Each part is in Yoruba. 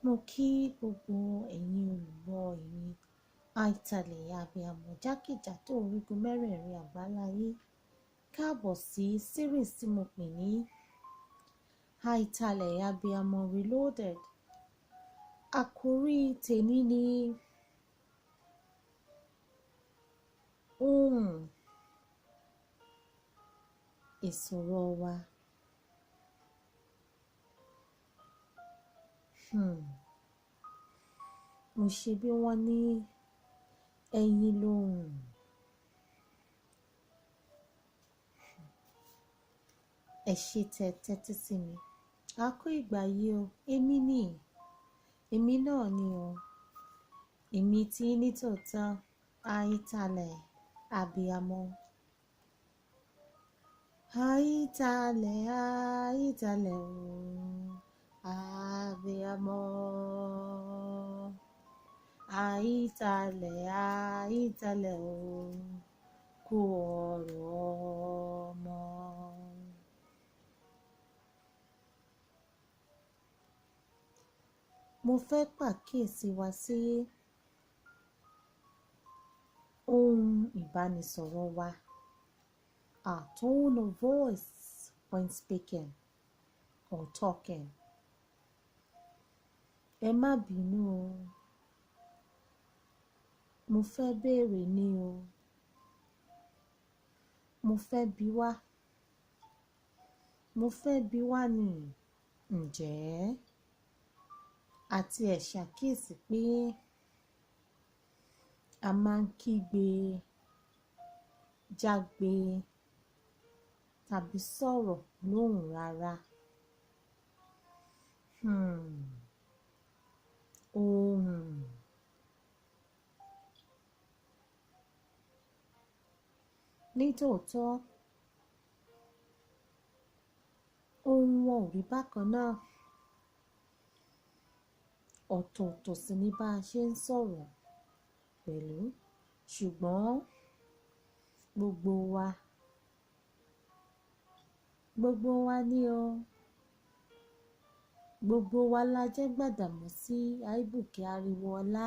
Mo kí gbogbo ẹ̀yin olùgbọ́ èmi Àìtàlẹ̀ Abiyamọ jákèjádò orígun mẹ́rẹ̀ẹ̀rin àgbáláyé. Káàbọ̀ sí series tí mo pè ní Àìtàlẹ̀ Abiyamọ Reloaded. Àkórí tèmi ni ohùn ìsọ̀rọ̀ wa. Mo ṣe bí wọ́n ní ẹyin lóhùn. Ẹ ṣé tẹ tẹ́tí sí mi. A kú ìgbà yìí o, èmi ni, èmi náà ni o. Èmi tí ní tòótọ́, Àìtàlẹ̀ Abiyamọ. Àìtàlẹ̀, Àìtàlẹ̀ o, Abiyamọ. Àìtàlẹ̀, Àìtàlẹ̀ o, kú ọ̀rọ̀ ọmọ. Mo fẹ́ pàkíyèsí wa sí ohun ìbánisọ̀rọ̀ wa, our tone of voice when speaking or talking. Ẹ má bínú o, mo fẹ́ béèrè ni o, mo fẹ́ bi wá, mo fẹ́ bi wá ni, ǹjẹ́ àti ẹ̀ ṣàkíyèsí pé a máa ń kígbe, jágbe tàbí sọ̀rọ̀ lóhùn rárá. Ohùn. Nítòótọ́, ohùn wọn ò rí bákan náà. Ọ̀tọ̀ọ̀tọ̀ sì ni bá a ṣe ń sọ̀rọ̀ pẹ̀lú, ṣùgbọ́n gbogbo wa ní o. Gbogbo wa la jẹ́ Gbàdàmọ́sí Àìbùkẹ́ Ariwoọlá,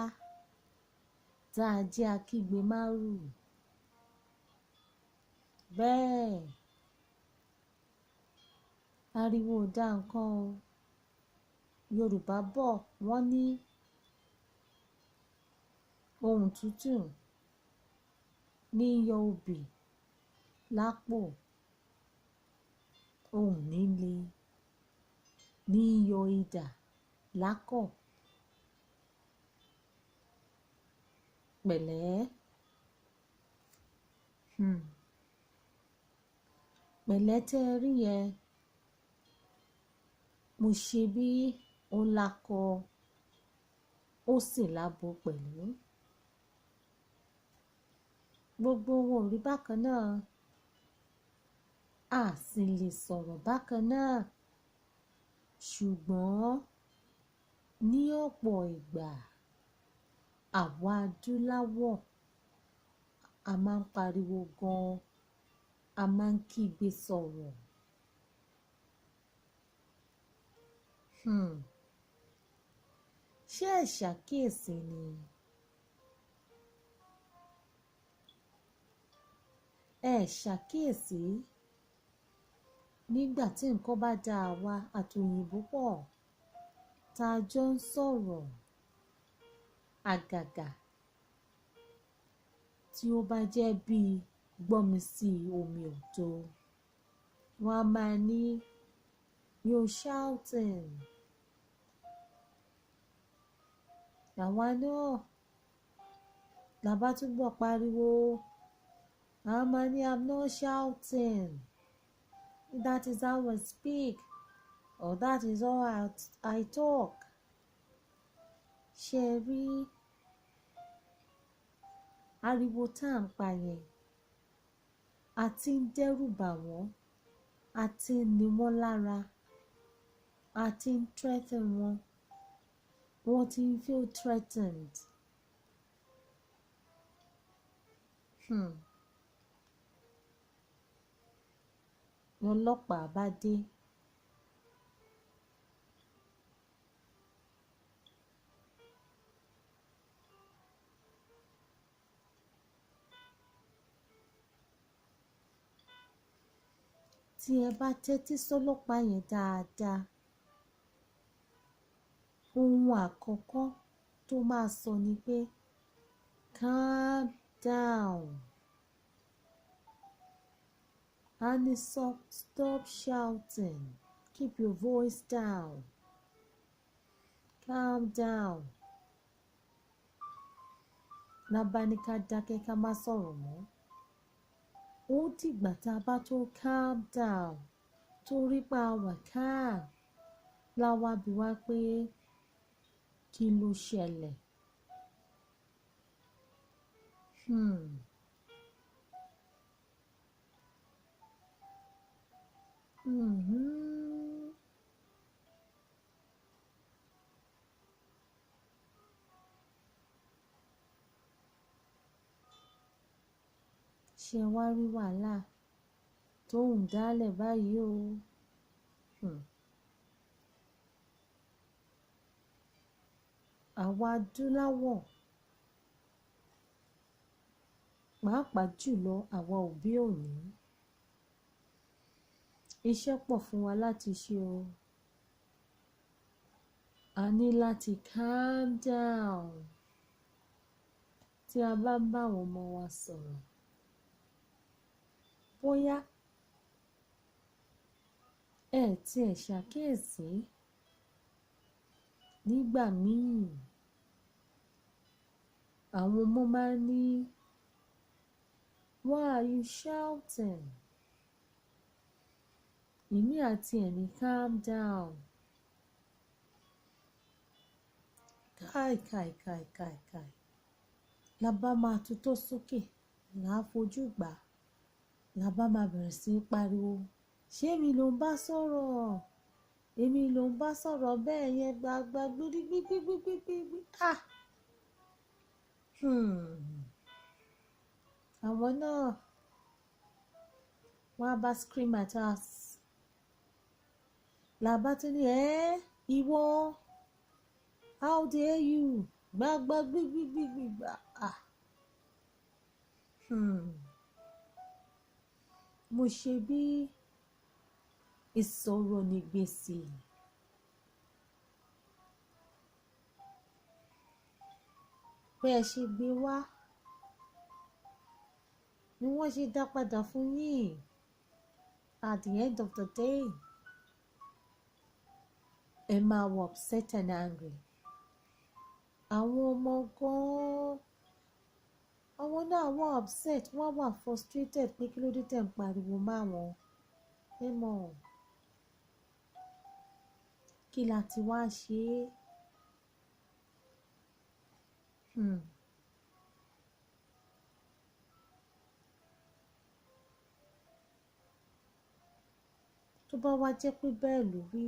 tá a jẹ́ akígbe márù. Bẹ́ẹ̀, ariwo ò dá nǹkan o. Yorùbá bọ̀ wọ́n ní ohùn tútù ní yọ obì lápò, ohùn líle ní yọ idà lákọ̀. Pẹ̀lẹ́. Pẹ̀lẹ́ tẹ́ ẹ rí yẹn. Mo ṣe bí ó lakọ, ó sì lábo pẹ̀lú. Gbogbo wa ò rí bákan náà. A sì lè sọ̀rọ̀ bákan náà. Ṣùgbọ́n ní ọ̀pọ̀ ìgbà, àwa adúláwọ̀ a máa ń pariwo gan-an, a máa ń kígbe sọ̀rọ̀. Ṣé ẹ ṣàkíyèsí ni? Ẹ ṣàkíyèsí nígbà tí nǹkan bá dá àwa àti òyìnbó pọ̀, tá a jọ ń sọ̀rọ̀ àgàgà tí ó bá jẹ́ bí gbọ́mi sí omi ò tó, wọ́n á máa ní you're shouting. Àwa náà là bá túbọ̀ pariwo, a máa ní I'm not shouting. That is how I speak, or that is how I talk. Ṣé ẹ rí ariwo tá à ń pa yẹn? A ti ń dẹ́rù bà wọ́n, a ti ń ni wọ́n lára, a ti ń threaten wọn, wọ́n ti ń feel threatened. Lọ́lọ́pàá bá dé. Tí ẹ bá tẹ́tí sọ́lọ́pàá yẹn dáadáa, ohun àkọ́kọ́ tó máa sọ ni pé calm down. A ní stop shouting, keep your voice down, calm down. Lábá ní ká dákẹ́, ká má sọ̀rọ̀ mọ́. Ó dìgbà tá a bá tó calm down, torí pé a wà calm, láwa bí wá pé kí ló ṣẹlẹ̀. Ṣé wá rí wàhálà tó ń dálẹ̀ báyìí o? Àwa adúláwọ̀, pàápàá jùlọ àwa òbí òní, iṣẹ́ pọ̀ fún wa láti ṣe o. A ní láti calm down tí a bá ń bá àwọn ọmọ wa sọ̀rọ̀. Bóyá ẹ tí ẹ ṣàkíyèsí nígbà míì, àwọn ọmọ máa ń ní why are you shouting? Èmi àti ẹ̀ ní calm down. Kai kai kai kai kai. La bá máa tutọ́ sókè, là á fojú gbà, la bá máa bẹ̀rẹ̀ sí í pariwo. Ṣé èmi ló ń bá sọ̀rọ̀? Èmi ló ń bá sọ̀rọ̀ bẹ́ẹ̀ yẹn gbagba gbígbígbígbígbígbí. Ah! Àwọn náà wọ́n á bá scream at us. La bá tún ní ẹ́ ìwọ, how dare you? Gbagba gbígbígbígbígbà. Ah! Mo ṣe bí ìsọ̀rọ̀ ní gbèsè. Bẹ́ẹ̀ ṣe gbé wá ni wọ́n ṣe dá padà fún yín at the end of the day. Ẹ máa wọ upset and angry. Àwọn ọmọ gan-an, àwọn náà wà upset, wọ́n wà frustrated pé kí ló dé tẹ̀ ń pariwo mọ́ àwọn. Ẹ mọ̀, kí la ti wá ṣe é? Tó bá wá jẹ́ pé bẹ́ẹ̀ ló rí,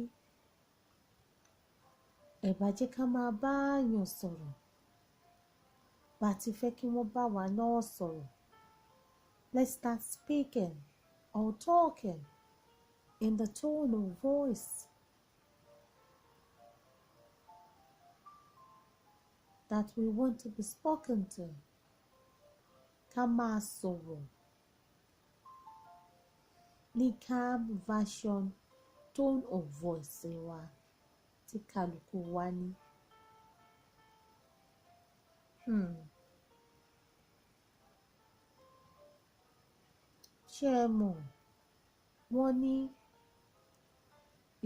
ẹ bá jẹ́ ká máa bá èèyàn sọ̀rọ̀ bá ti fẹ́ kí wọ́n bá wa náà sọ̀rọ̀. Let's start speaking or talking in the tone of voice that we want to be spoken to. Ká máa sọ̀rọ̀ ní calm version tone of voice wa tí kálukú wa ní. Ṣé ẹ mọ̀? Wọ́n ní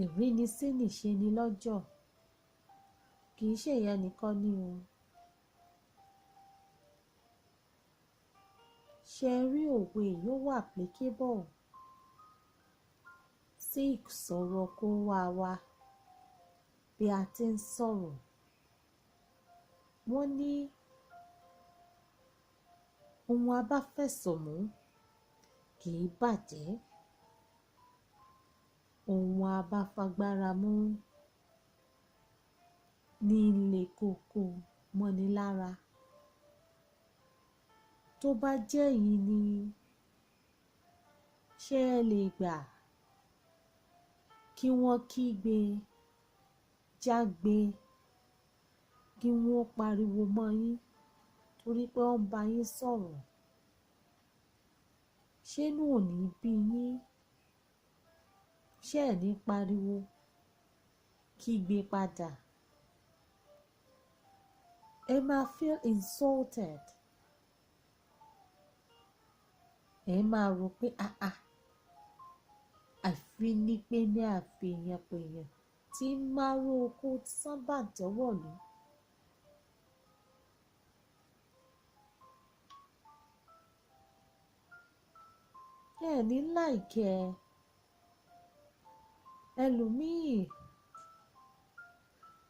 ìrínisí nìṣe ni lọ́jọ́. Kì í ṣe ìyẹn nìkan ni o. Ṣé ẹ rí òwe yìí ó wà applicable sí ìsọ̀rọ̀ kó wá wa bí a ti ń sọ̀rọ̀. Wọ́n ní ohun a bá fẹ̀sọ̀ mú kì í bàjẹ́. Ohun a bá fagbára mú ní le koko mọ́ni lára. Tó bá jẹ́ ẹ̀yin ni, ṣé ẹ lè gbà kí wọ́n kígbe, jágbe, kí wọ́n pariwo mọ́ yín torí pé wọ́n ń bá yín sọ̀rọ̀? Ṣé inú ò ní bí yín? Ṣé ẹ̀ ní pariwo kígbe padà? Ẹ máa feel insulted. Ẹ máa rò pé àfi ní pé ní àfihàn pèèyàn tí márò oko sábà tẹ́wọ̀lú. Ẹ ní láìkẹ́ ẹlòmíì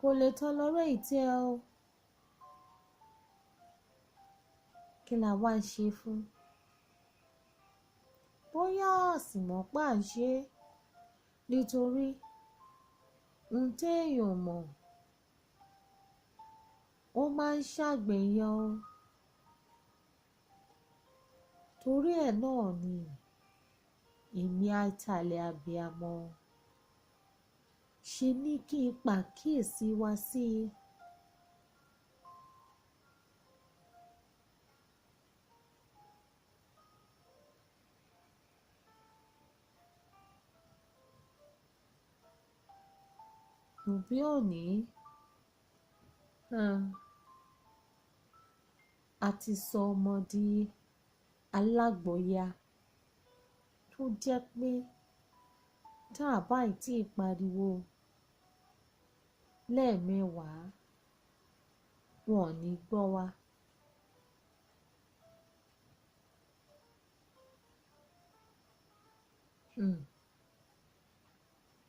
kò lè tolerate ẹ o. Kí la wá ń ṣe fún? Bóyá àsìmọ́ pa ń ṣe nítorí ohun téèyàn mọ̀ ó máa ń ṣàgbéyàn o. Torí ẹ̀ náà ni èmi àìtàlẹ̀ abiyamọ ṣe ní kí n pàkíyèsí wa sí i. Òbí òní, a ti sọ ọmọ di alágbọ̀ya tó jẹ́ pé tá a bá ì tí ì pariwo lẹ́ẹ̀mẹwàá, wọn ò ní gbọ́ wa.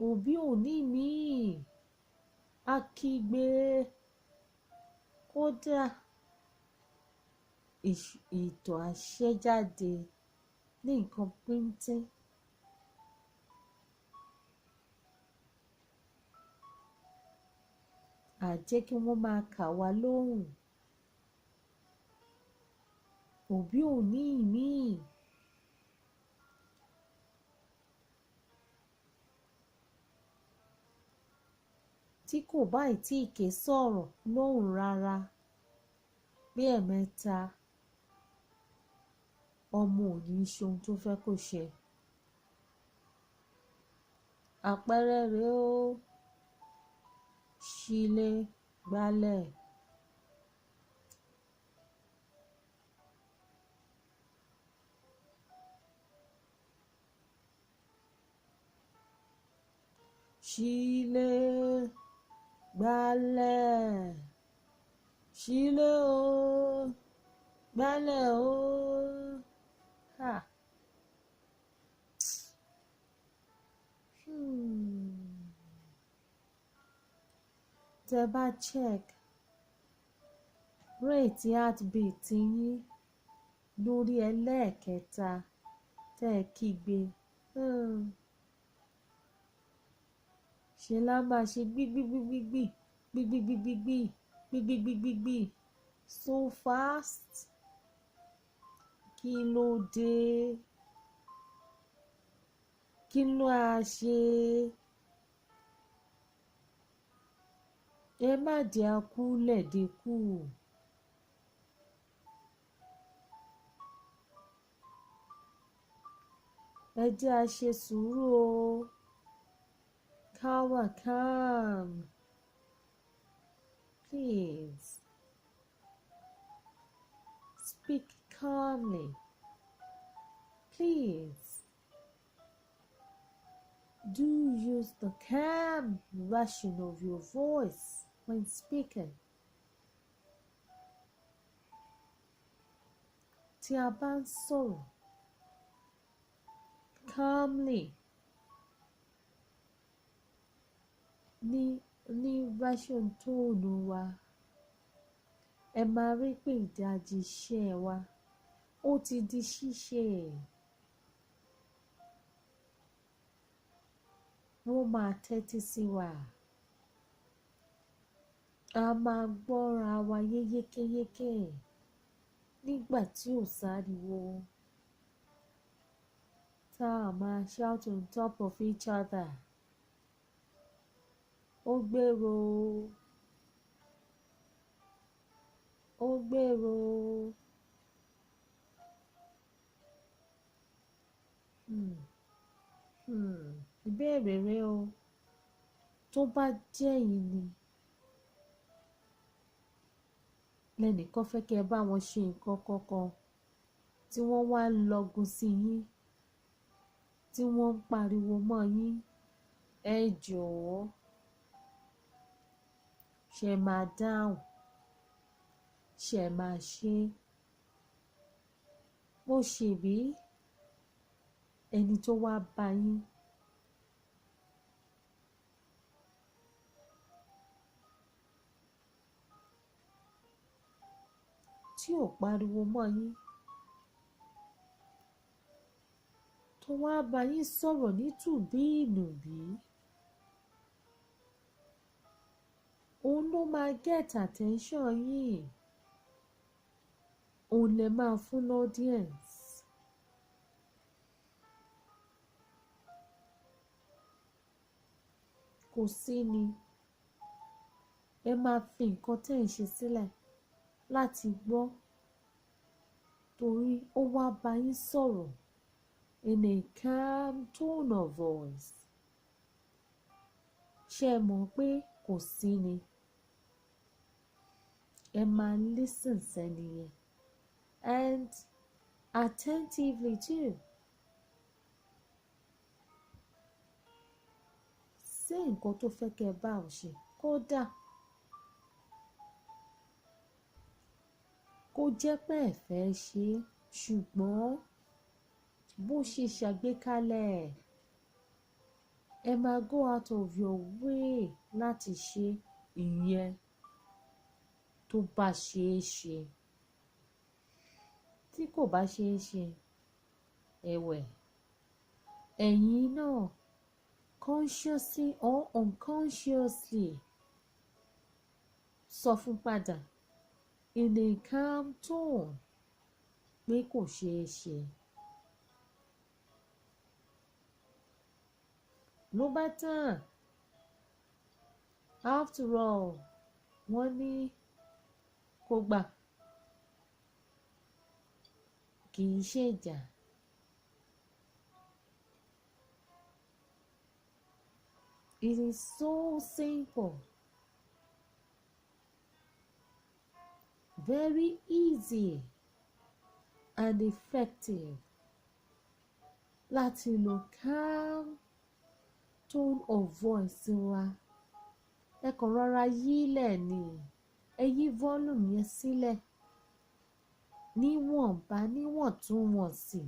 Òbí òní míì á kígbe kódà ìtọ̀ àṣẹjáde ní nǹkan pínńtín. À jẹ́ kí wọ́n máa kà wá lóhùn. Òbí òní míì tí kò bá ì tí ì ké sọ̀rọ̀ lóhùn rárá bí ẹ̀ẹ̀mẹta, ọmọ ò ní ṣe ohun tó fẹ́ kó ṣe. Àpẹẹrẹ rèé o, ṣílé gbálẹ̀. Ṣílé gbálẹ̀. Ṣílé o, gbálẹ̀ o. Ha. Tẹ bá check rate heartbeat yín lórí ẹlẹ́ẹ̀kẹta tẹ́ ẹ kígbe. Ṣe lá máa ṣe gbígbígbígbígbí gbígbígbígbígbí gbígbígbígbígbí so fast? Kí ló dé? Kí ló a ṣe? Ẹ má jẹ́ a kú lẹ́ẹ̀dẹ́kú. Ẹ jẹ́ a ṣe sùúrù o. Ká wà calm. Please speak calmly. Please do use the calm version of your voice when speaking. Tí a bá ń sọ̀rọ̀ calmly ní version tone wa, ẹ máa rí pé ìdajì iṣẹ́ wa ó ti di ṣíṣe. Wọ́n máa tẹ́tí sí wa. A máa gbọ́ra wa yékéyéké nígbà tí ò sáriwo. Tá a máa shout on top of each other. Ó gbèrò, ó gbèrò. Ìbéèrè rẹ o, tó bá jẹ́ ẹ̀yin ni lẹ́nìkan fẹ́ kí ẹ bá wọn ṣe nǹkan kankan tí wọ́n wá ń lọgun sí yín, tí wọ́n ń pariwo mọ́ yín, ẹ jọ̀ọ́, ṣé máa dáhùn? Ṣé máa ṣe? Mo ṣèbí ẹni tó wá bá yín tí ò pariwo mọ́ yín, tó wá bá yín sọ̀rọ̀ ní tùbí ìnùbí, òun ló máa get attention yín, òun lè máa fún l'audience. Kò sí ni ẹ máa fi nǹkan tẹ́ ń ṣe sílẹ̀ láti gbọ́, torí ó wá bá yín sọ̀rọ̀ in a calm tone of voice. Ṣé ẹ mọ̀ pé kò sí ni ẹ máa listen sẹ́ni yẹn and attentively too. Sí nǹkan tó fẹ́ kẹ́ ẹ bá òun ṣe, kódà kó jẹ́ pé ẹ fẹ́ ṣe é, ṣùgbọ́n bó ṣe ṣàgbékalẹ̀, ẹ máa go out of your way láti ṣe ìyẹn tó bá ṣe é ṣe. Tí kò bá ṣe é ṣe, ẹ̀wẹ̀, ẹ̀yin náà consciously or unconsciously sọ fún padà in a calm tone pé kò ṣe é ṣe. Ló bá tán. After all, wọ́n ní kó gbà kì í ṣe ìjà. It is so simple, very easy and effective láti lo calm tone of voice wa. Ẹ kàn rọra yílẹ̀ ni, ẹ yí volume yẹn sílẹ̀ níwọ̀nba, níwọ̀ntúnwọ̀nsì.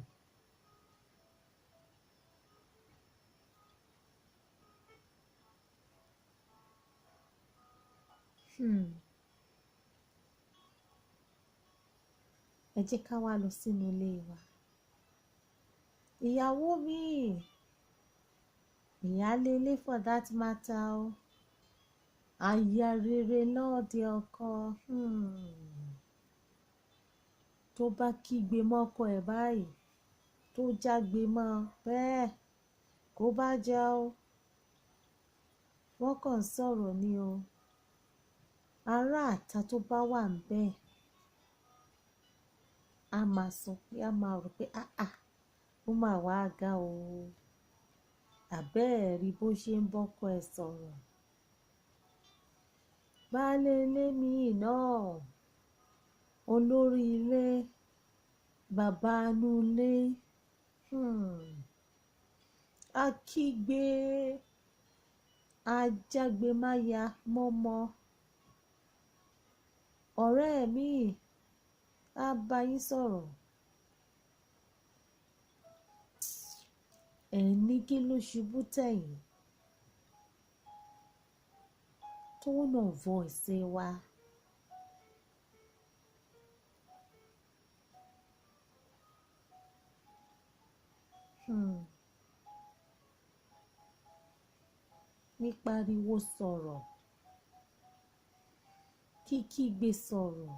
Ẹ jẹ́ ká wá lọ sínú ilé wa. Ìyàwó mi, ìyáálé ilé for that matter o, aya rere lọ́ọ̀dẹ ọkọ. Tó bá kígbe mọ́kọ ẹ̀ báyìí, tó jágbe mọ́ bẹ́ẹ̀, kó bá jẹ́ o, wọ́n kàn ń sọ̀rọ̀ ni o. Ará àta tó bá wà níbẹ̀, a máa sọ pé, a máa rò pé, "àà, ó máa wá ga o. Àbẹ́ẹ̀ rí bó ṣe ń bọ́kọ ẹ̀ sọ̀rọ̀." Baálé ilé mi náà, olórí ilé, bàbá inú ilé, a kígbe, a jágbe máya mọ́mọ́. Ọ̀rẹ́ mi, á bá yín sọ̀rọ̀. Ẹ ní kí ló ṣubú tẹ̀yìn. Tone of voice wa. Pípariwo sọ̀rọ̀, kíkígbe sọ̀rọ̀,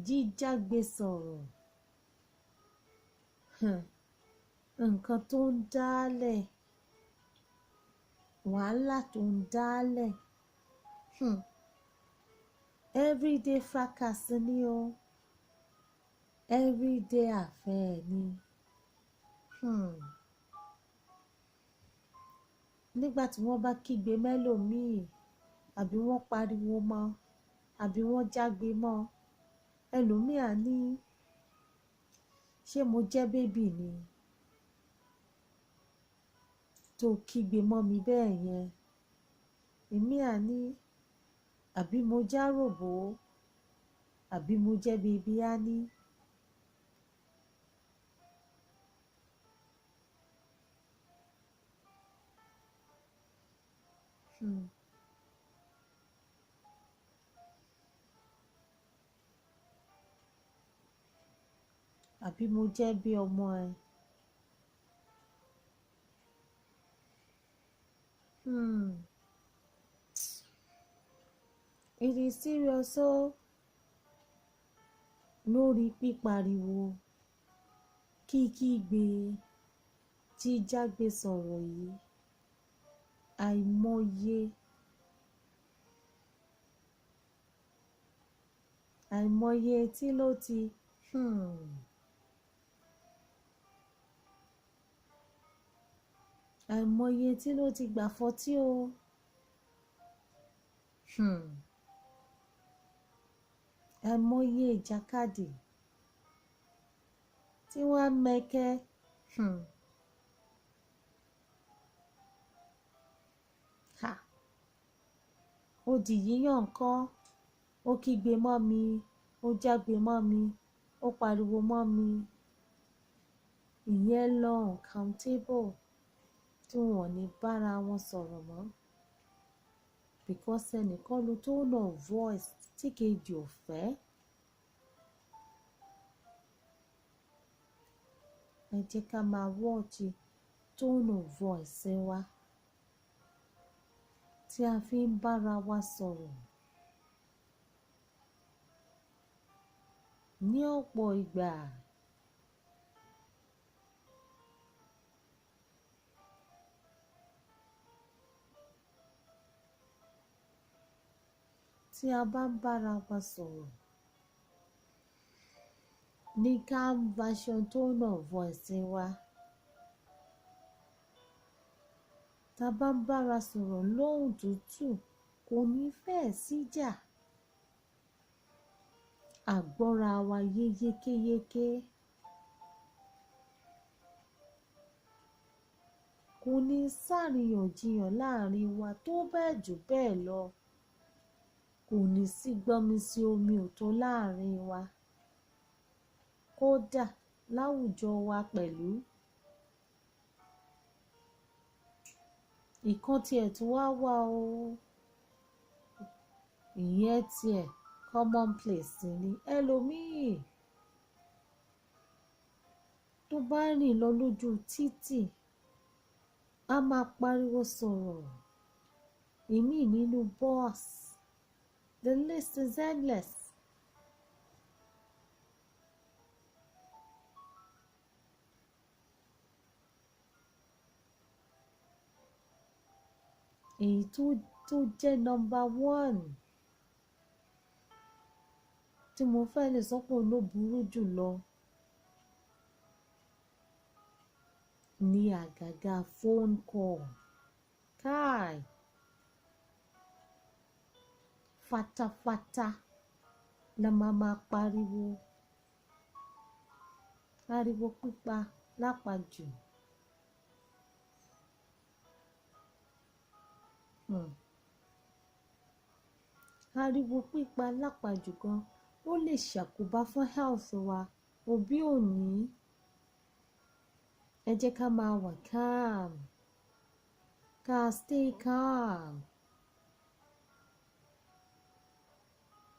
jíjágbe sọ̀rọ̀. Nǹkan tó ń dálẹ̀, wàhálà tó ń dálẹ̀. Everyday fracas ni o. Everyday affair ni. Nígbà tí wọ́n bá kígbe mẹ́lòmíì, àbí wọ́n pariwo mọ́, àbí wọ́n jágbe mọ́, ẹlòmíì á ní, ṣé mo jẹ́ baby ni tó kígbe mọ́ mi bẹ́ẹ̀ yẹn? Èmi á ní, àbí mo já ròbó, àbí mo jẹ́ baby á ní. Àbí mo jẹ́ bí ọmọ ẹ. It is serious o. Lórí pípariwo, kíkígbe, jíjágbe sọ̀rọ̀ yìí, àìmọye etí ló ti àìmọye etí ló ti gbà fọ́tí o. Àìmọye ìjàkadì tí wọ́n á mẹ́kẹ́. Ha! Ó di yíyàn ńkọ́, ó kígbe mọ́ mi, ó jágbe mọ́ mi, ó pariwo mọ́ mi. Ìyẹn lọ uncountable tí wọ́n ò ní bára wọn sọ̀rọ̀ mọ́. Because ẹnìkan lo tone of voice tí kejì ò fẹ́. Ẹ jẹ́ ká máa watch tone of voice wa tí a fi ń bára wa sọ̀rọ̀. Ní ọ̀pọ̀ ìgbà, tí a bá ń bára wa sọ̀rọ̀ ní calm version tone of voice wa. Tá bá ń bára sọ̀rọ̀ lóhùn tútù, kò ní fẹ́ síjà. Àgbọ́ra wa yé yékéyéké. Kò ní sàríyànjiyàn láàrin wa tó bẹ́ẹ̀ jù bẹ́ẹ̀ lọ. Kò ní sí gbọ́mi sí omi ò tó láàrin wa. Kódà láwùjọ wa pẹ̀lú. Ìkan tí ẹ̀ tún wá wà o. Ìyẹn tí ẹ̀ common place ni. Ẹlòmíì tó bá rìn lọ lójú títì, a máa pariwo sọ̀rọ̀. Ìmí nínú bus. The list is endless. Èyí tó jẹ́ number one tí mo fẹ́ lè sọ pé òun ló burú jù lọ ní àgàgà phone call. Kai! Fatafata la máa máa pariwo. Ariwo pípa lápajù. Ariwo pípa lápajù gan, ó lè ṣàkóbá fún health wa. Òbí ò ní. Ẹ jẹ́ ká máa wà calm. Ká stay calm.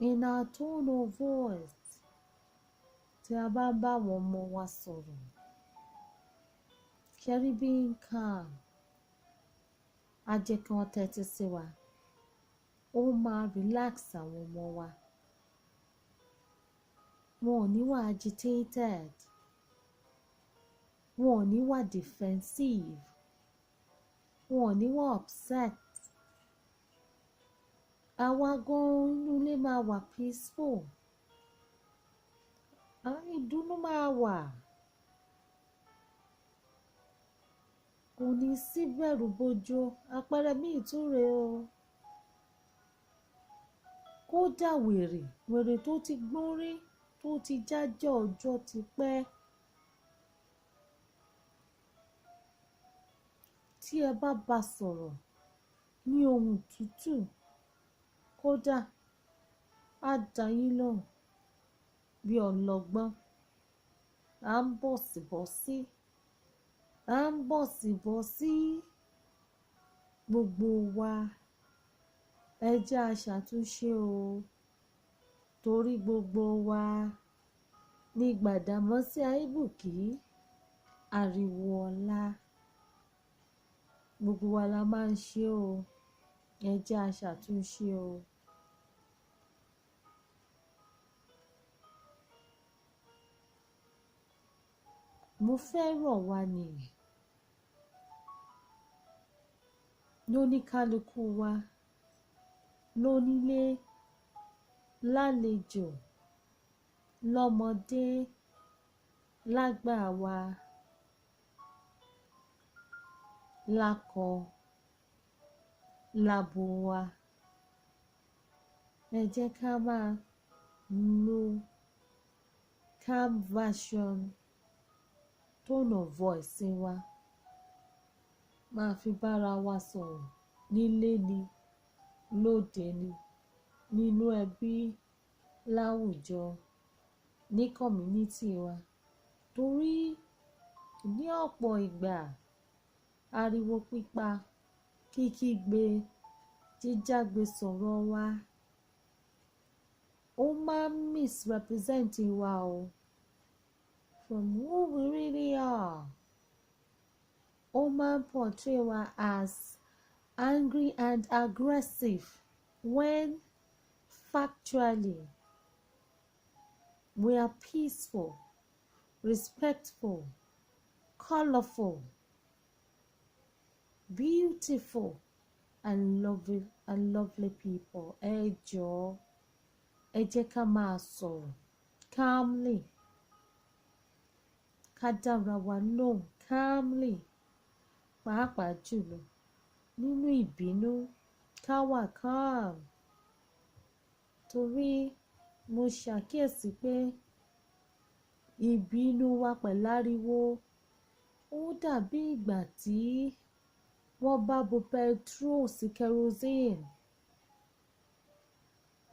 In our tone of voice tí a bá ń bá àwọn ọmọ wa sọ̀rọ̀. Ṣé being calm á jẹ́ kí wọ́n tẹ́tí sí wa. Ó máa relax àwọn ọmọ wa. Wọn ò ní wà agitated. Wọn ò ní wà defensive. Wọn ò ní wà upset. Àwa gan inú ilé máa wà peaceful. Ìdùnnú máa wà. Kò ní sí bẹ̀rù bojo. Àpẹẹrẹ míì tún rèé o. Kódà wèrè, wèrè tó ti gbọ́n rí, tó ti jájọ́ ọjọ́ ti pẹ́. Tí ẹ bá bá sọ̀rọ̀ ní ohùn tútù, kódà á dá yín lóhùn bí ọlọ́gbọ́n. À ń bọ̀sibọ́sí, à ń bọ̀sibọ́sí gbogbo wa. Ẹ jẹ́ a ṣàtúnṣe o, torí gbogbo wa ní Gbàdámọ́sí Àìbùkí, ariwo ọlá. Gbogbo wa la máa ń ṣe o. Ẹ jẹ́ a ṣàtúnṣe o. Mo fẹ́ rọ̀ wá ni. Lóníkálukú wa, lónílé, lálejò, lọ́mọdé, lágbà wa, lákọ, lábo wa. Ẹ jẹ́ ká máa lo calm version tone of voice wa, máa fi bára wa sọ̀rọ̀ nílé ni, lóde ni, nínú ẹbí, láwùjọ, ní community wa. Torí ní ọ̀pọ̀ ìgbà ariwo pípa, kíkígbe, jíjágbe sọ̀rọ̀ wa, ó máa ń misrepresent wa o from who we really are. Ó máa ń portray wa as angry and aggressive when factually we are peaceful, respectful, colorful, beautiful and lovely people. Ẹ jọ̀ọ́, ẹ jẹ́ ká máa sọ̀rọ̀ calmly, ká dára wa lóhùn calmly, pàápàá jùlọ nínú ìbínú, ká wà calm. Torí mo ṣàkíyèsí pé ìbínú wa pẹ̀lú ariwo ó dàbí ìgbà tí wọ́n bá bu petrol sí kerosene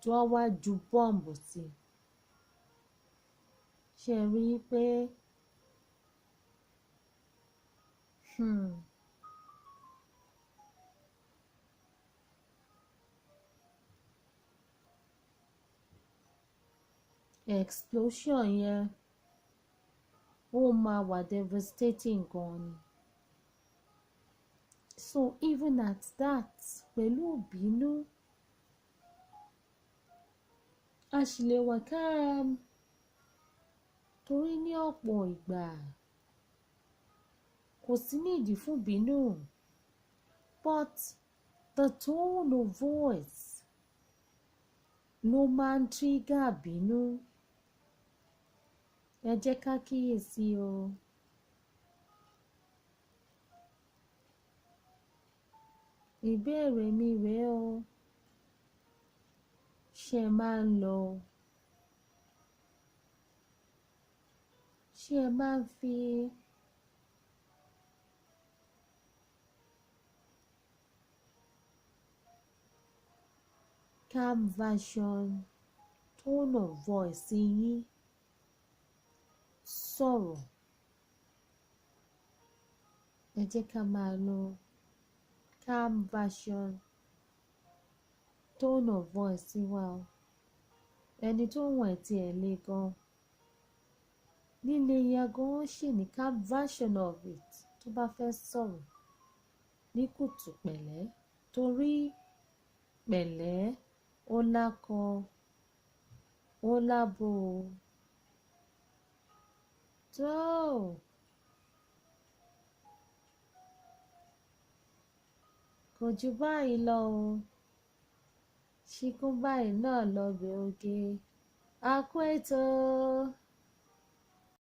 tí wọ́n wá ju bọ́ǹbù sí. Ṣé ẹ rí i pé explosion yẹn ó máa wà devastating gan ni. So even at that, pẹ̀lú ìbínú, a sì lè wà calm, torí ní ọ̀pọ̀ ìgbà kò sí ní ìdí fún ìbínú, but the tone of voice ló máa ń trigger ìbínú. Ẹ jẹ́ ká kíyèsi o. Ìbéèrè mi rèé o. Ṣé ẹ máa ń lo Ṣé ẹ máa ń fi calm version tone of voice yín sọ̀rọ̀? Ẹ jẹ́ ká máa lo calm version tone of voice wa o. Ẹni tó ohùn ẹ̀ tiẹ̀ le gan, líle yẹn gan ṣì ní calm version of it tó bá fẹ́ sọ̀rọ̀ ní kùtù pẹ̀lẹ́, torí pẹ̀lẹ́ ó lákọ, ó lábo o. Tó. Kò ju báyìí lọ o. Ṣìkún báyìí náà lọbẹ̀ oge. A kú ètò.